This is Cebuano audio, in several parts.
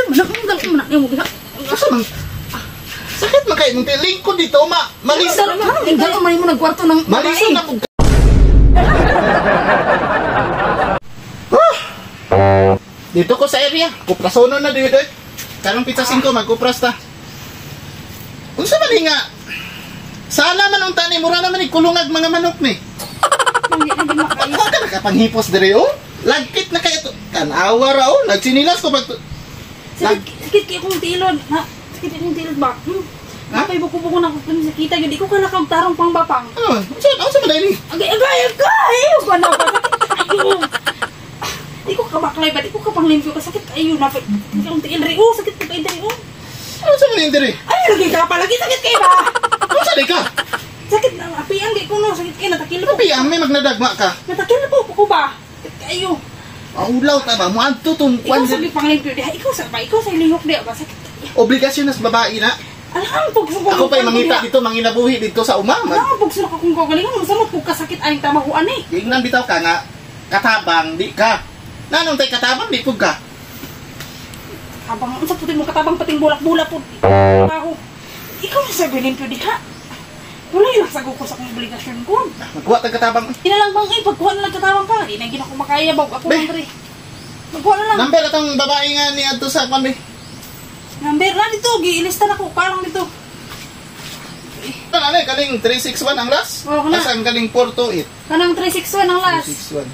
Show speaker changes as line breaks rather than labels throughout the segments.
Man ang dalo man ang diha.
Asa man? Sakit man kay mong lingkod dito ma. Malisa
Dalo man dalo man mo nagkwarto ng
Malisa na pug. Dito ko sa area, kuprasono na dito. Karong pizza 5 magkupras ta. Unsa man nga? Sala man unta ni mura naman ni kulungag mga manok ni. Wa ka nakapanghipos dire oh. Lagkit na kay ito. Tan-awa ra oh, nagsinilas ko pag
sakit kay akong tilod. Ha, sakit akong tilod ba?
Ha?
Kay buko-buko na ko sakita gyud. Di ko kalakaw tarong pang bapang.
Ano? Unsa man dai ni?
Agay agay agay. Wala pa sakit kayo. Di ko kabaklay ba? Di ko kapanglimpyo ka sakit kayo na. Akong tiil ri oh, sakit kay diri oh.
Unsa man ni diri?
Ay lagi ka pa lagi sakit kay ba?
Unsa di ka?
Sakit na apiang di ko no, sakit kay natakil po.
Apiang may magnadagma ka.
Natakil po ko ba? Sakit kayo.
Maulaw ta ba? Muadto tong
kwan. Ikaw sa panglimpyo diha, ikaw sa ba? Ikaw sa lihok diha ba? Sakit.
Obligasyon nas babae na.
Alam pug sa
ako pa'y mangita dito, manginabuhi dito sa uma.
Alam pug sa akong kagalingon, masamot pug kasakit ay trabahoan eh.
Giingnan bitaw ka nga katabang di ka. Nanong tay katabang di pug ka.
Katabang unsa puti mo katabang pating bulak-bulak pud. Ako. Ikaw sa gilimpyo diha. Wala yung sago ko sa akong obligasyon ko.
Magkuha tag katabang.
Ina lang bang eh, pagkuha na lang katabang pa. Di na gina ko makaya ba ako lang dre. Magkuha na lang.
Number atong babae nga ni adto sa kwan be.
Number na dito, giilista na ko parang dito.
Ano kaling 361 ang last?
Oh, kana.
Asa ang kaling 428?
Kanang 361 ang last.
361.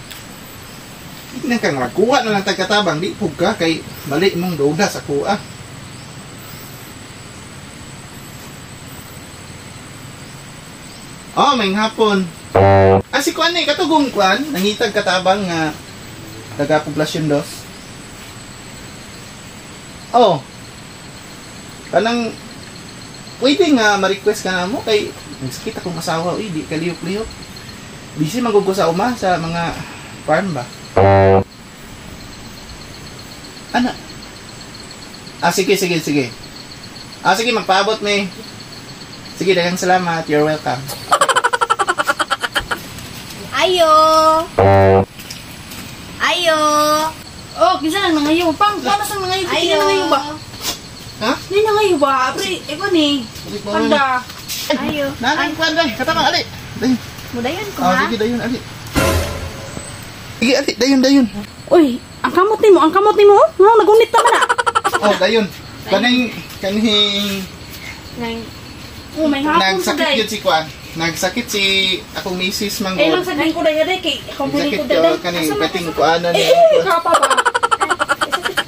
Tingnan ka nga kuha na lang tag katabang di pug ka kay mali mong duda sa kuha. Oh, may hapon. Ah, si Kwan eh, katugong Kwan, nangitag katabang nga taga Poblacion Dos. Oh. Kanang pwede nga ma-request ka na mo kay nagsakit akong asawa, uy, di ka lihok-lihok. Busy man sa uma sa mga farm ba? Ana. Ah, sige, sige, sige. Ah, sige, magpaabot ni. Sige, daghang salamat. You're welcome.
Ayo. Ayo.
Oh, kinsa nang nangayo? Pang, paano sa nangayo?
Ayo.
Nangayo ba?
Ha?
Ni nangayo ba? Pre, ikaw ni. Panda.
Ayo.
Nanang kwan day, katabang ali. Dayon.
Mudayon ko
Oh,
ha.
sige dayon ali. Sige ali, dayon dayon.
Uy, ang kamot nimo, ang kamot nimo. Oh, nagunit ta man na.
Oh, dayon. Kaning kaning
Nang
Oh, may hapon sa
nagsakit
day.
yun si Kwan. Nagsakit si akong misis
Eh, lang
manggod.
sa ko day day kay akong
Nagsakit
lingkod day.
yo kaning peting kuanan
Eh,
ni.
eh, ka pa ba?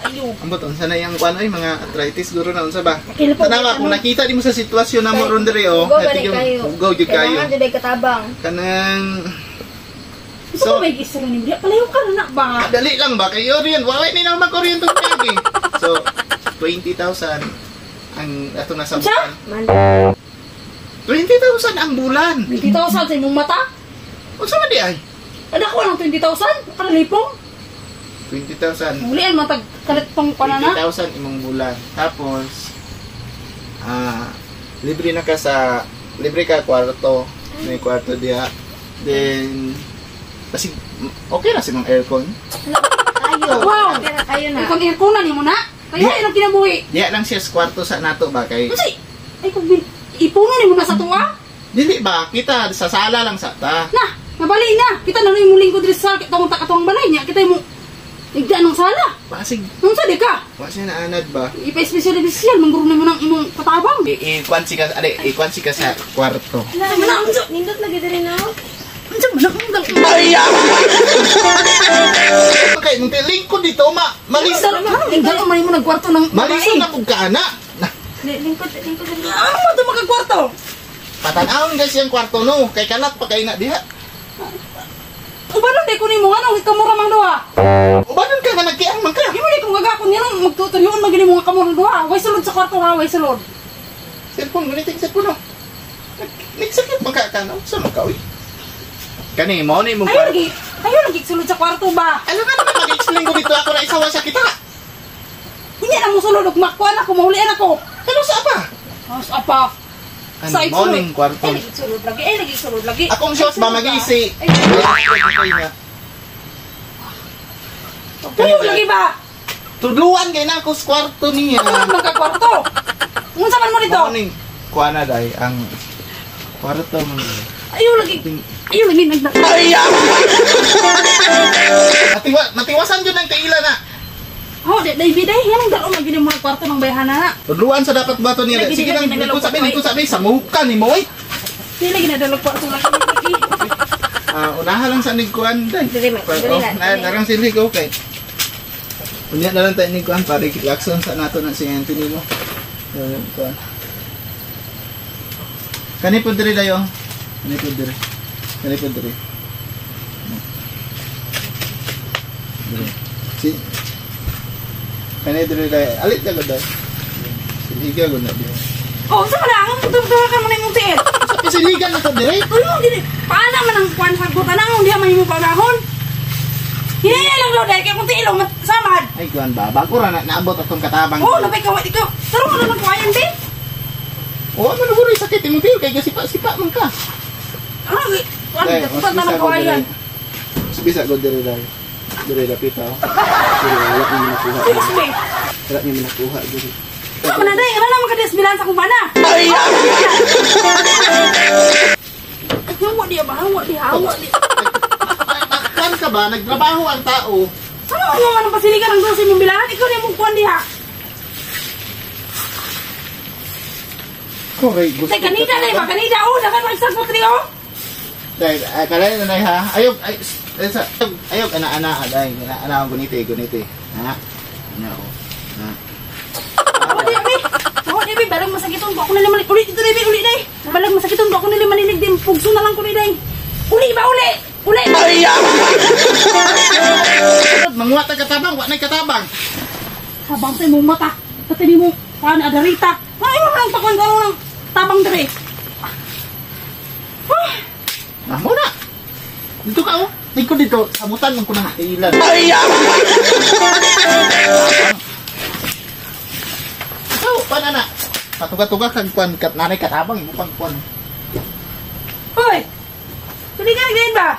Ayo.
Ambot unsa na yang kuan oy mga arthritis guro na unsa ba?
Tanawa
kung nakita nimo sa sitwasyon namo ron diri oh,
hugaw
hugaw jud kayo.
Kailangan jud ay katabang.
Kanang
so, may isa rin niya. Palayo ka na na ba?
Dali lang ba kay Orient? Wala ni naman mag-orient tong kagi. So 20,000 ang ato nasa bulan. 20,000 ang bulan.
20,000 sa imong mata?
Unsa man di ay?
Ada ko lang 20,000? Kanalipong?
20,000.
Mulian matag kalit pang panana.
20,000 imong bulan. Tapos libre na ka sa libre ka kwarto. May kwarto diha. Then kasi okay ra sa imong aircon.
Ayo.
Wow.
Okay ra kayo na.
Aircon aircon na nimo na. Kaya ilang kinabuhi.
Diha lang siya sa kwarto sa nato ba kay.
Unsay? Ay kung ipuno nimo na sa tuwa?
Dili ba kita sa sala lang sa ta.
Na, nabali na. Kita na imong lingkod diri sa katong katong balay niya. Kita imong igda ng sala.
Pasig.
Unsa di ka?
Wa siya naanad ba?
Ipa-special special mangguro nimo ng imong katabang.
Ikuan si ka, ali, ikuan si ka sa kwarto.
Nindot lagi diri no.
Unsa man ang dalo?
Ay! Kay mong lingkod dito ma. Malisa
Dalo man mo nagkwarto ng
malisa na pug ka ana.
Lingkod lingkod diri.
Ano mo to magkakwarto?
Patan-awon guys yang kwarto no, kay kalat pa kay na diha.
Ubanon di ko nimo anong ikamura mang duha.
Ubanon ka nga nagkiang man ka.
Di mo di ko gagakon niya nang magtutuyon man gini mo nga kamura duha. Way sulod sa kwarto ha, way sulod.
Cellphone guniting cellphone no. Nagsakit man ka no, sa man ka uy. Kani mo ni mong
Ayo lagi, ayo lagi sulod sa kwarto ba.
Alam ka naman mag-explain ko dito ako na isawa sa kita.
Hindi na mo sulod og makuan ako, mahulian ako.
Ano sa apa?
Sa apa?
Ano mo ning kwarto?
Ay, lagi sulod lagi, ay lagi sulod lagi.
Akong shoes ba magisi?
Ay, lagi ba?
Tudluan kay na ako sa kwarto niya.
Ano man ka kwarto? Unsa man mo dito?
Morning. Kuha na day ang kwarto mo.
Ayaw lagi. Ayaw lagi nagda.
Matiwa, matiwasan jud ang kaila na.
Oh, di day biday yan ang dalo magini mo kwarto ng bayhana na.
Tudluan sa dapat bato niya.
Lagi,
Sige
lagi,
lang,
lagi,
lingkod sabi,
lagi.
lingkod sabi, samuka ni mo oy.
Di lagi nadalog kwarto lagi lagi.
Ah, unahan lang sa nigkuan day.
Dili, ma- dili
Oh,
na,
na
dili.
narang silhig okay. Unya na lang tayo nigkuan para lakson sa nato na si Anthony mo. Kuan. Kani po diri dayo. Kani po diri. Kani po diri. Diri. Si Kani diri dayo. Alit na ko dayo. Silhiga ko na diri.
Oh, unsa man ang tugtuwa ka man imong tiil?
Sa pisiligan na ko diri.
Ano gini? Paana man ang kuan sa kutan ang diha man imong panahon? Hinay lang daw dahil kay kung tiil oh, samad.
Ay kuan ba bago ra na naabot atong katabang.
Oh, napay kawat ikaw. Taro mo na lang kuwayan di.
Oo, man guro sakit imong tiil kay gasipa-sipa man ka.
Ano kuan
Day,
kuan na lang kuwayan.
Bisa ko diri dai. Diri dapit ako. Diri wala ni nakuha.
Sige, be.
Wala ni nakuha diri.
Ano man na day, ano naman ka bilan sa kong bana? Ay! Hawa di ba? Hawa di, hawa di.
Kan ka ba nagtrabaho ang tao?
Ano ang mga nang pasiligan ang dosi mong bilahan? Ikaw na mong kuwan diha.
Correct. Gusto.
Tay, kanina na ba? Kanina, oh, dapat magsagpot rin, oh.
Dai, kalay na nay ha. Ayog ay ay, sa ayog ana ana dai ana ana gunite gunite. Ha. Ana oh. Ha.
Hawa di, abi. Hawa di, abi. Balag masakiton ko. Ako na limalig. Uli, dito, abi. Uli, day. Balag masakiton ko. Ako na limanilig din. Pugso na lang ko ni day. Uli ba, uli? Uli!
Manguha ta katabang, wa nay katabang.
Habang sa imong mata. Pati ni mo, paano adarita. Ay, mo lang pakon ko lang tabang dire.
Ah, mo na. Dito ka oh. Dito dito, samutan man ko ng tilan. Ikaw, paano na? Patuga-tuga kag kuan kat nanay katabang imo pang kuan.
Hoy! Tuli ka nagdiin ba?